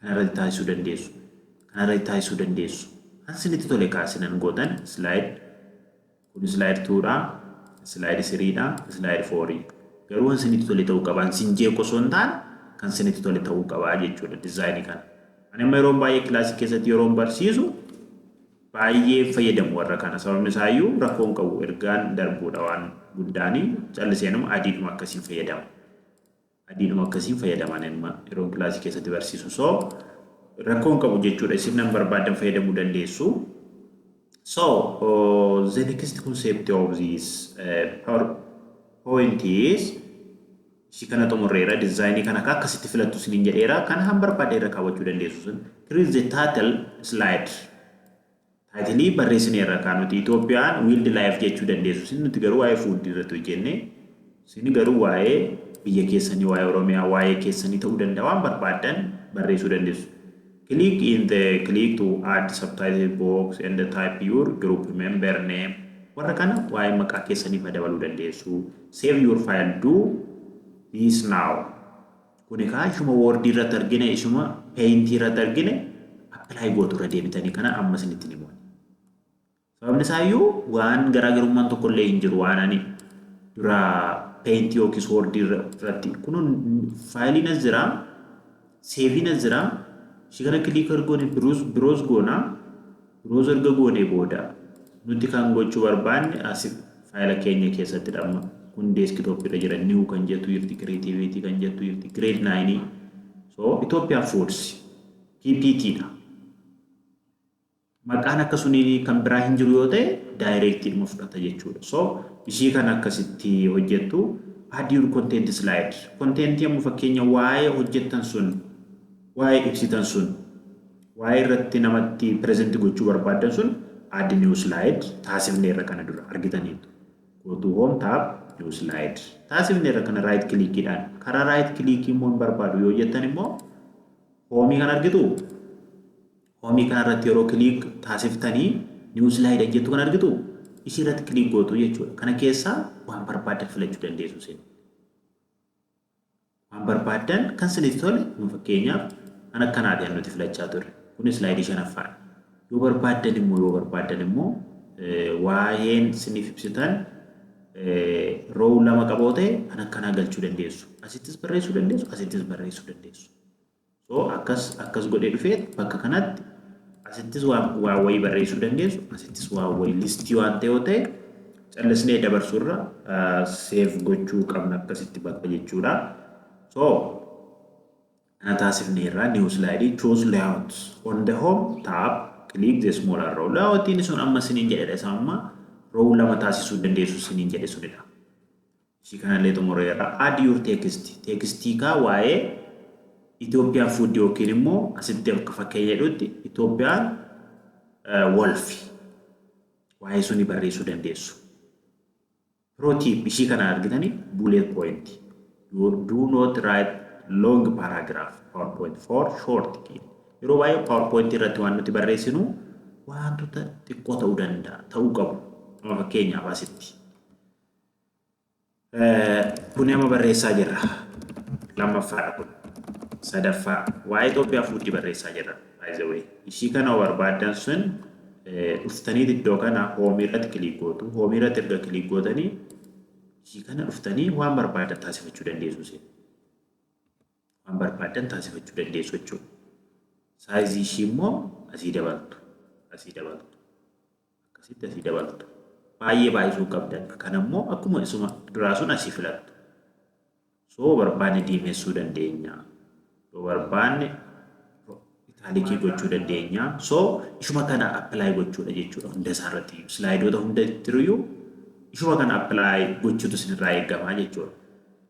Kanarratti taasisuu dandeessu. Kanarratti taasisuu dandeessu. Hansinitti tole kaasinan gootan. Slide kun slide twodha. Slide threedha. Slide fourii. Garuu hansinitti tole ta'uu qaba. Sin jeequ osoo hin taane kan sinitti tole ta'uu qabaa jechuudha designii kana. Ani amma yeroo baay'ee kilaasii keessatti yeroo barsiisu baay'ee fayyadamu warra kana. Sababni isaayyuu rakkoo hin qabu, ergaan darbuudha waan guddaanii calliseenuma adiidhuma akkasiin fayyadama. Adiidhuma akkasiin fayyadaman amma yeroo kilaasii keessatti barsiisu. So rakkoo hin qabu jechuudha. Isin nan barbaadan fayyadamuu dandeessu. So the next concept of this PowerPoint is, ishii kana xumurreera, designii kana akka akkasitti filattu isiniin jedheera. Kan han barbaade irra kaawwachuu dandeessu sun. Create the title slide. Titleii barreessineerra kan nuti Itoophiyaan wild life jechuu dandeessu isin. Nuti garuu waa'ee foodii irratti hojjenne. Isin garuu waa'ee biyya keessanii, waa'ee Oromiyaa, waa'ee keessanii ta'uu danda'a, waan barbaaddan barreessuu dandeessu. Click in the click to add subtitle box and type your group member name. Warra kana waa'ee maqaa keessanii dabaluu dandeessu. Save your file. Do this now. Kun egaa ishuma Wordii irratti argine, ishuma Paintii irratti argine apply gootu irra deebitanii kana amma isinitti himu. Sababni isaayyuu waan garaagarummaan tokko illee hin jiru waan ani dura Paintii yookiis Wordii irratti. Kun fileiin as jira, saveiin as jira. Ishii kana click goone, browse goona. Browse erga goone booda nuti kan gochuu barbaanne as filea keenya keessatti dhamma. Kun desktopii irra jira, new kan jettu jirti, creativity kan jettu jirti, grade 9. So Ethiopian Foods PPT dha. Maqaan akkasumii kan biraa hin jiru yoo ta'e, directii dhuma fudhata jechuudha. So ishii kan akkasitti hojjettu. Add your content slide. Content yommuu fakkeenya waa'ee hojjettan sun, waa'ee ibsitan sun, waa'ee irratti namatti present gochuu barbaaddan sun, add new slide taasifneerra kana dura argitaniitu. Go to Home tab, new slide. Taasifneerra kana right clickiidhaan. Karaa right clickii immoo hin barbaadu yoo jettan immoo, homeii kan argitu, homeii kana irratti yeroo click taasiftanii, new slide jettu kan argitu, ishii irratti click gootu jechuudha. Kana keessaa waan barbaaddan filachuu dandeessu isin. Waan barbaaddan kan isinitti tole, fakkeenyaaf kan akkanaati kan nuti filachaa turre. Kun slideii shanaffaadha. Yoo barbaaddan immoo waa'een isiniif ibsitan row lama qaboo ta'e, kan akkanaa galchuu dandeessu. Asittis barreessuu dandeessu, asittis barreessuu dandeessu. So akkas akkas godhee dhufee bakka kanatti asittis waa wayii barreessuu dandeessu, asittis waa wayii listii waan ta'e yoo ta'e, callisnee dabarsuurra save gochuu qabna akkasitti bakka jechuudha. So kana taasifneerra. New slide, choose layout on the Home tab. Click the small arrow. Layout sun amma isiniin jedhedha. Isa amma row lama taasisuu dandeessu isiniin jedhe sunidha. Ishii kanallee xumureera. Add your text. Textii kaa waa'ee Itoophiyaan food yookiin immoo asitti akka fakkeenya jedhutti Itoophiyaan wolf waa'ee suni barreessuu dandeessu. Pro tip, ishii kana argitanii, bullet point. Do not write long paragraph, PowerPoint for short key. Yeroo baay'ee PowerPoint irratti waan nuti barreessinu wantoota xiqqoo ta'uu danda'a, ta'uu qabu. Amma fakkeenyaaf asitti. Kun amma barreessaa jirra. Lammaffaadha kun. Sadaffaa waa'ee Itoophiyaa food barreessaa jirra. By the way. Ishii kana barbaaddan sun dhuftanii iddoo kana home irratti click gootu. Home irratti erga click gootanii ishii kana dhuftanii waan barbaadan taasifachuu dandeessu isin. Waan barbaadan taasifachuu dandeessu jechuudha. Size ishii immoo asii dabaltu. Asii dabaltu. Akkasitti asii dabaltu. Baay'ee baay'isuu qabdan. Kana immoo akkuma isuma duraa sun asii filattu. So barbaanne diimessuu dandeenya. Yoo barbaanne italic gochuu dandeenya. So ishuma kana apply gochuudha jechuudha hunda isaarratti. Slideoota hunda jiruyyuu ishuma kana apply gochuutu isinirraa eegamaa jechuudha.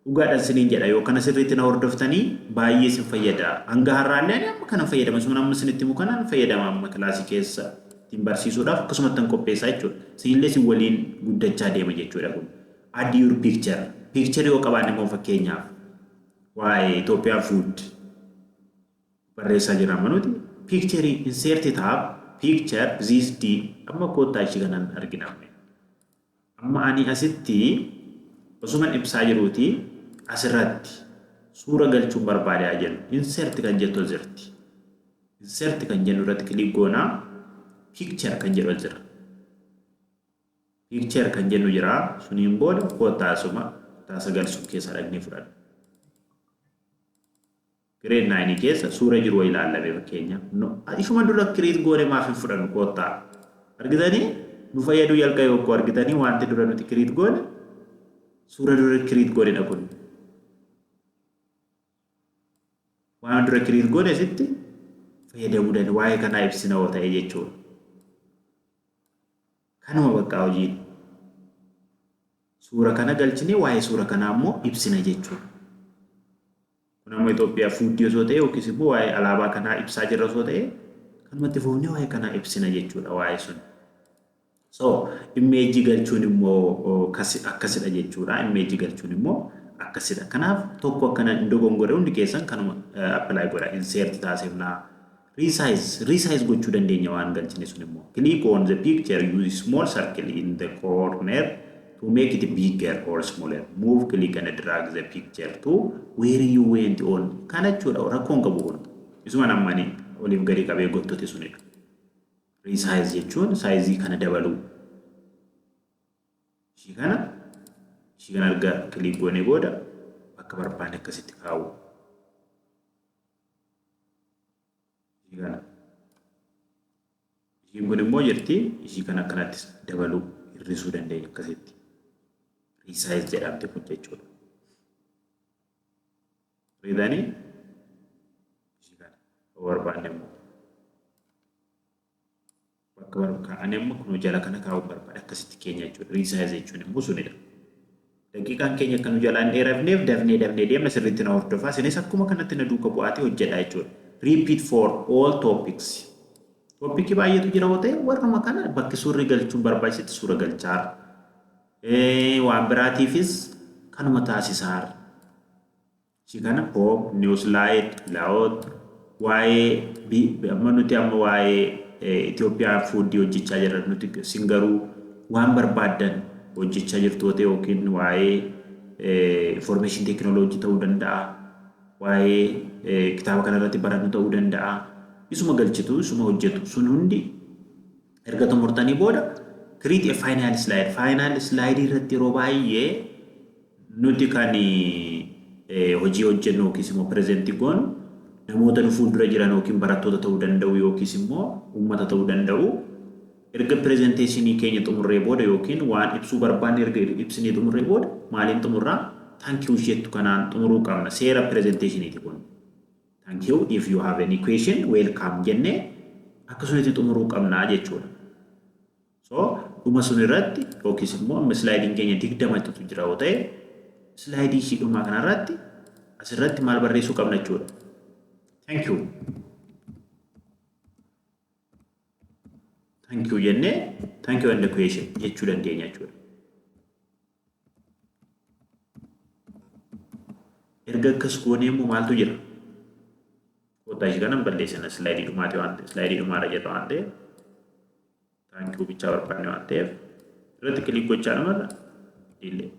Dhugaadhaan isiniin jedha, yoo kana sirriitti na hordoftanii baay'ee isin fayyada. Hanga har'aallee ani amma kana fayyadama. Suma amma isinitti himu kanaan fayyadama, amma kilaasii keessa ittiin barsiisuudhaaf akkasumatti kan qopheessaa jechuudha. Isinillee isin waliin guddachaa deema jechuudha kun. Add your picture. Picture yoo qabaanne immoo, fakkeenyaaf waa'ee Itoophiyaa food barreessaa jira amma nuti. Picture, insert tab, picture this d. Amma koottaa, ishii kanan argina. Amma ani asitti osuman ibsaa jiruuti asirratti suura galchuun barbaadaa jennu, insert kan jettu jirti. Insert kan jennu irratti click goonaa, picture kan jedhu jira. Picture kan jennu jira. Suniin booda koottaa, asuma kutaa sagal sun keessa dhaqnee fudhanna. Grade 9 keessa suura jiru wayii ilaallame fakkeenya. Ishuma dura create goone maaf hin fudhannu? Koottaa. Argitanii, nu fayyaduu jalqabe yokkuu argitanii, wanti dura nuti create goone, suura dura create goonedha kun. Waan dura create goone asitti fayyadamuu dandeenya. Waa'ee kanaa ibsina yoo ta'e jechuudha. Kanuma bakka hojiin. Suura kana galchinee waa'ee suura kanaa immoo ibsina jechuudha. Kun amma Itoophiyaa food osoo ta'e yookiis immoo waa'ee alaabaa kanaa ibsaa jirra osoo ta'e, kanumatti fufnee waa'ee kanaa ibsina jechuudha waa'ee sun. So image galchuun immoo akkasidha jechuudha. Image galchuun immoo akkasidha. Kanaaf tokko akkana hin dogongore, hundi keessan kanuma apply godha. Insert taasifnaa. Resize gochuu dandeenya waan galchine sun immoo. Click on the picture, use small circle in the corner to make it bigger or smaller. Move, click and drag the picture to where you want on. Kana jechuudha, rakkoon qabu kun. Isuma nammani oliif gadi qabee gottote sunidha. Resize jechuun size kana dabaluu. Ishii kana erga click goonee booda bakka barbaanne akkasitti kaa'u. Ishii kana. Ishiin kun immoo jirti, ishii kana akkanatti dabaluu, hir'isuu dandeenya akkasitti. Resize jedhamti kun jechuudha. Riidanii ishii kana yoo barbaanne immoo bakka barbaanne, amma kun jala kana kaa'uu barbaade, akkasitti keenya jechuudha. Resize jechuun immoo sunidha. Daqiiqaan keenya akka nu jalaan dheerafneef dafnee dafnee deemna, sirriitti na hordofaa. Isinis akkuma kanatti na duuka bu'aatee hojjedhaa jechuudha. Repeat for all topics. Topic baay'eetu jira yoo ta'e, warruma kana bakki suurri galchuun barbaachisetti suura galchaara. Waan biraatiifis kanuma taasisaara. Ishii kana home, new slide, layout, waa'ee amma nuti amma waa'ee Itoophiyaa food hojjechaa jirra nuti, isin garuu waan barbaaddan hojjechaa jirtu yoo ta'e, yookiin waa'ee information technology ta'uu danda'a, waa'ee kitaaba kanarratti barannu ta'uu danda'a. Isuma galchitu, isuma hojjetu sun hundi erga xumurtanii booda create a final slide. Final slide irratti yeroo baay'ee nuti kan hojii hojjennu yookiis immoo present goonu namoota nu fuuldura jiran yookiin barattoota ta'uu danda'u yookiis immoo uummata ta'uu danda'u. Erga presentation keenya xumurree booda yookiin waan ibsuu barbaanne erga ibsinee xumurree booda maaliin xumurraa? Thank you isheettu kanaan xumuruu qabna. Seera presentationiiti kun. Thank you, if you have any question, welcome jennee Akkasumatti xumuruu qabnaa jechuudha. So dhuma sun irratti yookiis immoo amma slaayidiin keenya 20tti jira yoo ta'e, slaayidii ishii dhumaa kanarratti asirratti maal barreessuu qabna jechuudha. Thank you. Thank you jennee, thank you and the question jechuu dandeenya jechuudha. Erga akkas goonee immoo maaltu jira? Kottaa ishii kanan balleessina, slaayidii dhumaati waan ta'eef, slaayidii dhumaarra jirra waan ta'eef, thank you bichaa barbaanne waan ta'eef, irratti click gochaa namarra illee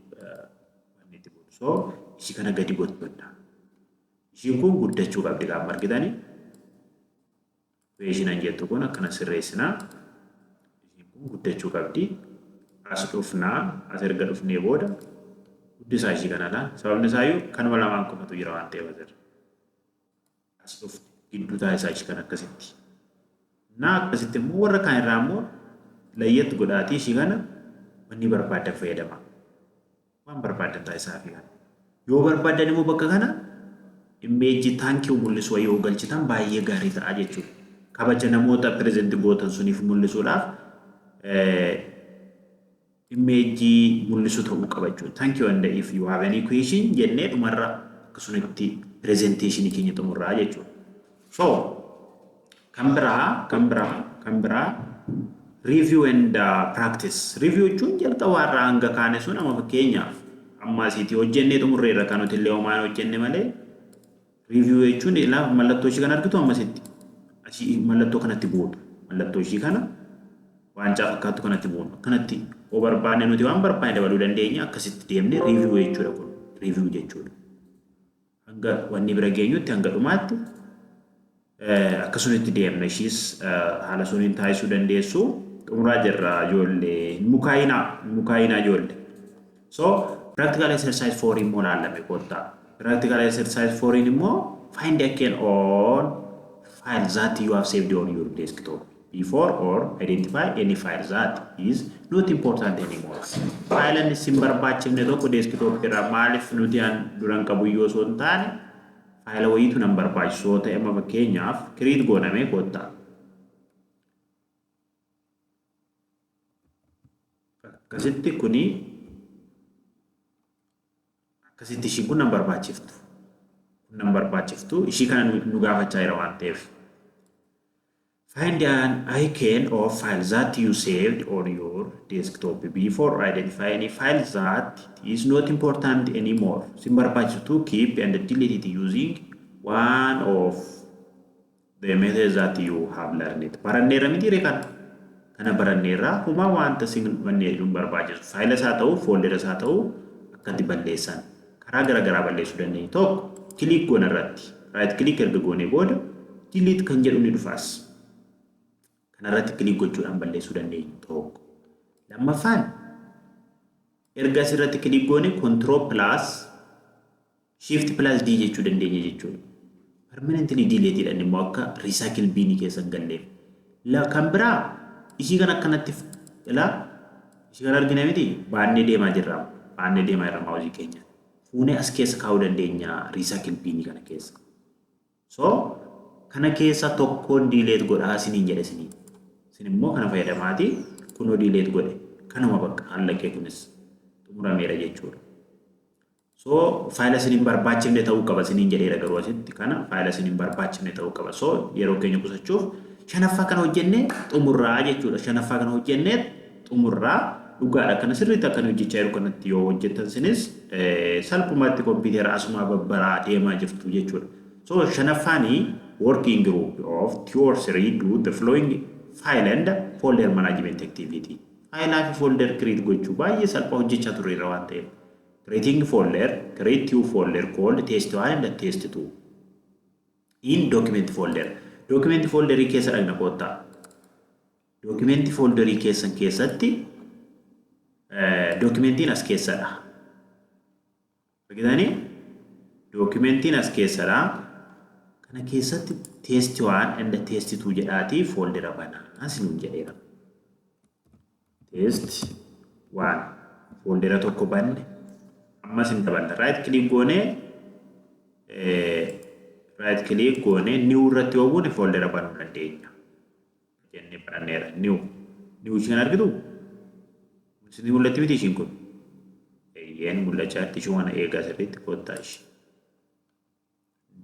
wanni itti godhu. So ishii kana gadi gochuudha. Ishiin kun guddachuu qabdi qaama argitanii. Question jettu kun akkana sirreessinaa. Ishiin kun guddachuu qabdi. As dhufnaa, as erga dhufnee booda guddisaa ishii kanadha. Sababni isaayyuu kanuma lamaan qofatu jira waan ta'eef asirra. As dhufne gidduu taasisaa ishii kana akkasitti. Naa akkasitti immoo warra kaan irraa immoo layyatti godhaatii ishii kana wanni barbaadan fayyadama. Waan barbaadan taasisaa fi kana. Yoo barbaadan immoo bakka kana image thank you mul'isu wayii yoo galchitan baay'ee gaarii ta'a jechuudha. Kabaja namoota present gootan suniif mul'isuudhaaf image mul'isu ta'uu qaba jechuudha. Thank you and if you have any question jennee dhumarra akkasumatti presentation keenya xumurraa jechuudha. So kan biraa review and practice. Review jechuun jalqabaa irraa hanga kaane sun, amma fakkeenyaaf amma asiitii hojjennee xumurreerra, kan nuti illee homaan hojjenne malee. Review jechuun ilaa mallattoo ishii kan argitu ammasitti asii mallattoo kanatti buutu, mallattoo ishii kana waancaa fakkaattu kanatti buunu, akkanatti yoo barbaanne nuti waan barbaanne dabaluu dandeenya. Akkasitti deemne review jechuudha, kun review jechuudha. Hanga wanni bira geenyutti, hanga dhumaatti akkasumatti deemna. Ishiis haala suniin taasisuu dandeessu. Xumuraa jirra ijoollee, mukaayinaa mukaayinaa ijoollee. So practical exercise 4 immoo laallame kottaa. Practical exercise 4 immoo find icon on file that you have saved on your desktop before or identify any file that is not important anymore. Faayilaan isin barbaachifne tokko desktop irraa maaliif nuti an duran qabu iyyuu osoo hin taane, faayila wayiitu nan barbaachisu yoo ta'e, amma fakkeenyaaf create goonamee kottaa. Akkasitti kuni akkasitti ishiin kun nan barbaachiftu. Kun nan barbaachiftu, ishii kana nu gaafachaa jira waan ta'eef. Find an icon of file that you saved on your desktop before, identify any file that is not important anymore. Sin barbaachistu, keep and delete it using one of the methods that you have learned. Baranneerra miti ree kana? Kana baranneerra, humaa wanta sin wanni nu barbaachisu. Faayila isaa ta'u, fooldera isaa ta'u, akkatti balleessan. Karaa garaa garaa balleessuu dandeenya. Tokko, click goona irratti. Right click erga goonee booda delete kan jedhu ni dhufaas. Kanarratti click gochuudhaan balleessuu dandeenya tokko. Lammaffaan, erga asirratti click goone control plus shift plus D jechuu dandeenya jechuudha. Permanently delete jedhan immoo akka recycle bin keessa hin galleef. Kan biraa ishii kan akkanatti ilaa, ishii kan argina miti, baannee deemaa jirra. Baannee deemaa jirra maawuzii keenya. Fuunee as keessa kaa'uu dandeenya recycle bin kana keessa. So kana keessa tokkoon delete godhaa isiniin jedhe isiniin. Isin immoo kana fayyadamaati kunoo delete godhe. Kanuma bakka hallaqee kunis xumurameera jechuudha. So faayila isin hin barbaachifne ta'uu qaba isiniin jedheera, garuu asitti kana faayila isin hin barbaachifne ta'uu qaba. So yeroo keenya qusachuuf shanaffaa kana hojjennee xumurraa jechuudha. Shanaffaa kana hojjennee xumurraa dhugaadha. Kana sirriitti akkana hojjechaa jiru kanatti yoo hojjettan isinis salphumatti kompiitara asumaa babbaraa deemaa jirtu jechuudha. So shanaffaanii working group of two or three do the following file and folder management activity. Faayilaa fi folder create gochuu baay'ee salphaa hojjechaa turreerra waan ta'eef. Creating folder, create two folder called test 1 and test 2. In document folder. Document folderii keessa dhaqna koottaa. Document folderii keessan keessatti documentiin as keessadha. Argitanii? Documentiin as keessadha. Kana keessatti test 1 and test 2 jedhaatii foldera banaa sinuun jedheera. Test 1 foldera tokko banne, ammas hin dabalna. Right click goonee new irratti yoo buune foldera banuu dandeenya. Jennee baranneera. New. New ishii kana argitu? Isin mul'atti miti ishiin kun? Eeyyeen mul'achaa jirti. Ishii kana eegaa sirriitti kottaa ishii.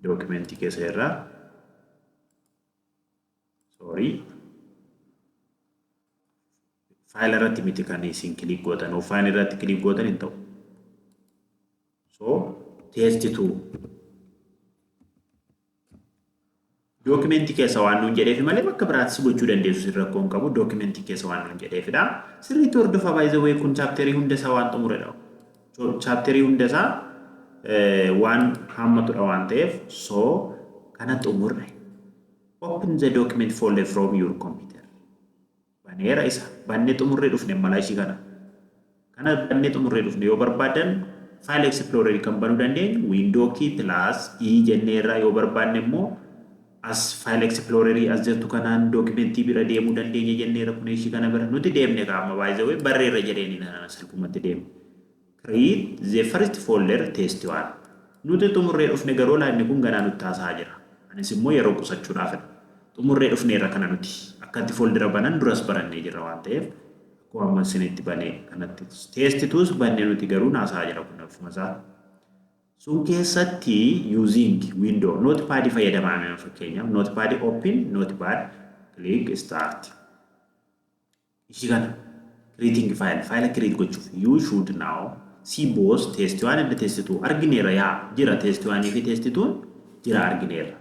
Dookimentii keessa irraa. Sorry. Faayila irratti miti kan isin kilik gootan. Faayila irratti kilik gootan hin ta'u. So, test 2. Dookimentii keessa waan nuun jedheefi malee bakka biraattis gochuu dandeessu sin rakkoo hin qabu. Dookimentii keessa waan nuun jedheefidha. Sirriitti hordofaa by the way kun chaapterii hunda isaa waan xumuredha. Chaapterii hunda isaa waan haammatudha waan ta'eef so kana xumurre. Open the document folder from your computer. Baneera isa bannee xumurree dhufne mala ishii kana. Kana bannee xumurree dhufne yoo barbaadan File Explorer kan banuu dandeenyu Window key plus E jennee irraa yoo barbaanne immoo as File Explorer as jirtu kanaan dookimentii bira deemuu dandeenya jenneera kun ishii kana bira nuti deemne qaama by the way barreerra jedheeni salphumatti deemne. Create the first folder test one. Nuti xumurree dhufne garuu laanni kun ganaa nutti haasa'aa jira. Anis immoo yeroo qusachuudhaafidha. Xumurree dhufneerra kana nuti. Akkatti foldera banan duras barannee jirra waan ta'eef akkuma amma isinitti banee kanatti test twos bannee nuti garuu haasa'aa jira kun ofuma isaa. Sun keessatti using window notepad fayyadamaa fakkeenyaaf notepad open notepad click start. Ishii kana creating file file create gochuuf you should now see both test 1 and test 2 argineerra yaa jira test 1 fi test 2 jira argineerra.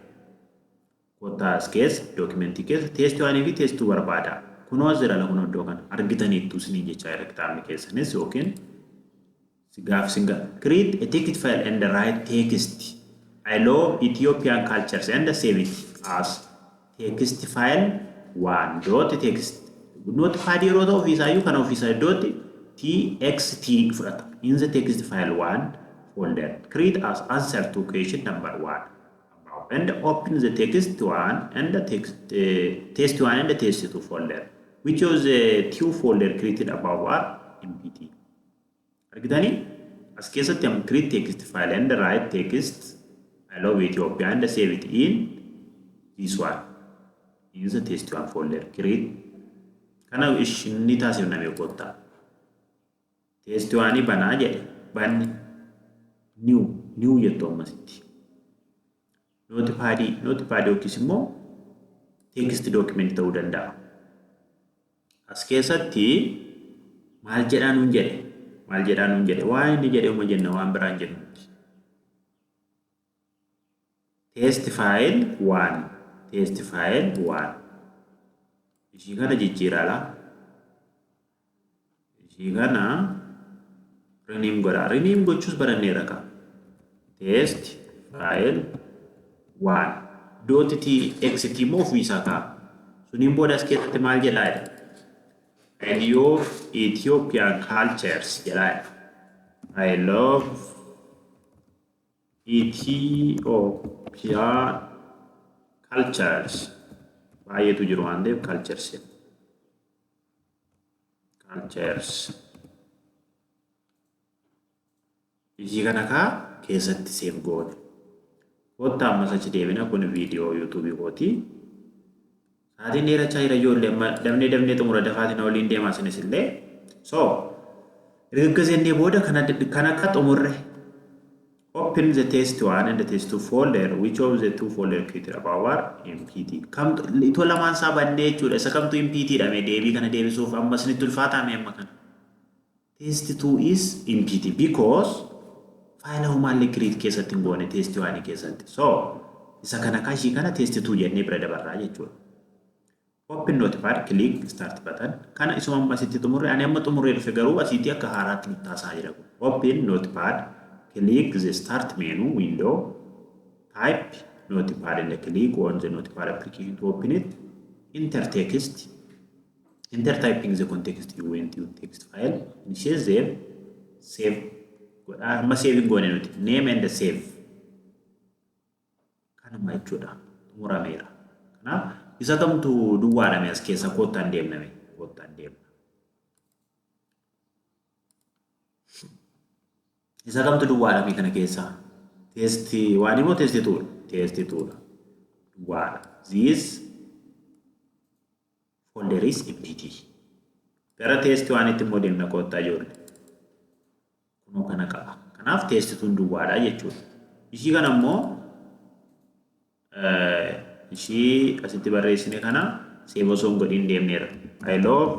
Kottaa as keessa dookimentii keessa test 1 fi test 2 barbaada. Kunoo as jira kunoo iddoo kana argitaniittu isiniin jechaa jira kitaabni keessanis yookiin gaaf isin create a text file and write text. I love Ethiopian cultures and save it as text file one dot text. Notepad yeroo ta'u ofiisaayyuu kana ofiisaa dot txt fudhata. In the text file one folder create as answer to question number one and open the text one and the text test one and the test two folder. Which of the two folder created above are empty? Argitanii as keessatti am create text file and write text I love Ethiopia and save it in this one in the test one folder create kana inni taasifname kottaa test one banaa jedhe banne new new jettu ammasitti notepadii notepadii yookiis immoo text document ta'uu danda'a. As keessatti maal jedhaa nuun jedhe maal jedhaa nuun jedhe waan inni jedhe uma jenna waan biraan jennu. Test file one test file one ishii kana jijjiiraalaa ishii kana rename godhaa rename gochuus baranneera ka test file one dot txt immoo ofii isaa ka'a. Suniin booda as keessatti maal jedhaa jedha? I love Ethiopian cultures jedhaa jedha. I love Ethiopian cultures baay'eetu jiru waan ta'eef cultures jedha. Cultures. Ishii kana kaa keessatti save goone. Kottaa ammas achi deebina kun viidiyoo yuutuubii kooti. Sa'aatiin dheerachaa jira ijoollee amma dabnee dabnee xumura dafaatiin waliin deemaa isinis illee. So erga gazennee booda kana kan akka xumurre open the test one and the test two folder which of the two folder created above are empty. Kamtu itoo lamaan isaa bannee jechuudha. Isa kamtu empty dha mee deebii kana deebisuuf amma isinitti ulfaataa mee amma kana. Test 2 is empty because faayila homaallee create keessatti hin goone test 1 keessatti. So isa kana kashii kana test 2 jennee bira dabarraa jechuudha. Open notepad click start button kana isuma amma asitti xumurre ani amma xumurree dhufe garuu asitti akka haaraatti nutti haasaa jira kun. Open notepad click the start menu window type notepad and click on the notepad application to open it enter text enter typing the context you want your text file initiate save save godhaa amma save hin goone nuti name and save kanuma jechuudha xumurameera kanaaf isa kamtu duwwaadhame as keessa koottaan deemname koottaan deemna isa kamtu duwwaadhame kana keessa test one immoo test twodha test twodha duwwaadha this Folder is empty. Gara test oneitti immoo deemna, koottaa ijoollee. Kunoo kana qaba. Kanaaf test twon duwwaadha jechuudha. Ishii kana immoo, ishii asitti barreessine kana save osoo hin godhin deemneera. I love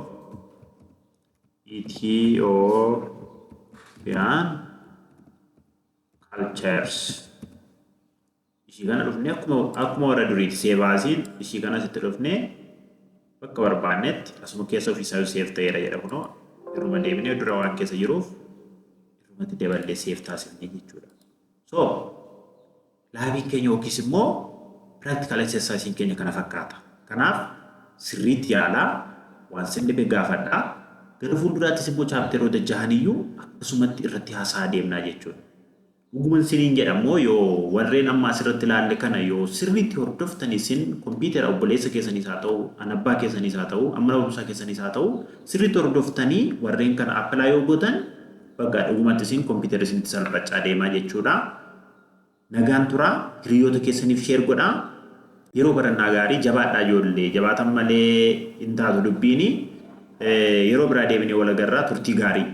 Ethiopian cultures. Ishii kana dhufnee akkuma warra duriiti save asiin ishii kana asitti dhufnee bakka barbaannetti asuma keessa ofiisaa save ta'eera jedha. Kunoo irruma deebinee dura waan keessa jiruuf irrumatti daballee save taasifne jechuudha. So labiin keenya yookiis immoo practical exercise keenya kana fakkaata. Kanaaf sirriitti yaalaa, waan sin dhibe gaafadhaa. Gara fuulduraattis immoo chapteroota jahaniyyuu akkasumatti irratti haasa'aa deemnaa jechuudha. Dhuguman siniin jedhamoo, yoo warreen amma asirratti ilaalle kana yoo sirriitti hordoftan, isin kompiitara obboleessa keessaniis haa ta'u, an abbaa keessaniis haa ta'u, amma barumsaa keessaniis haa ta'u, sirriitti hordoftanii warreen kana apply yoo gootan, bakka dhugumatti isin kompiitara isinitti salphachaa deemaa jechuudha. Nagaan turaa, hiriyoota keessaniif share godhaa. Yeroo barannaa gaarii, jabaadhaa ijoollee, jabaatan malee hin taatu dubbiini. Yeroo biraa deebinee wal agarraa, turtii gaarii.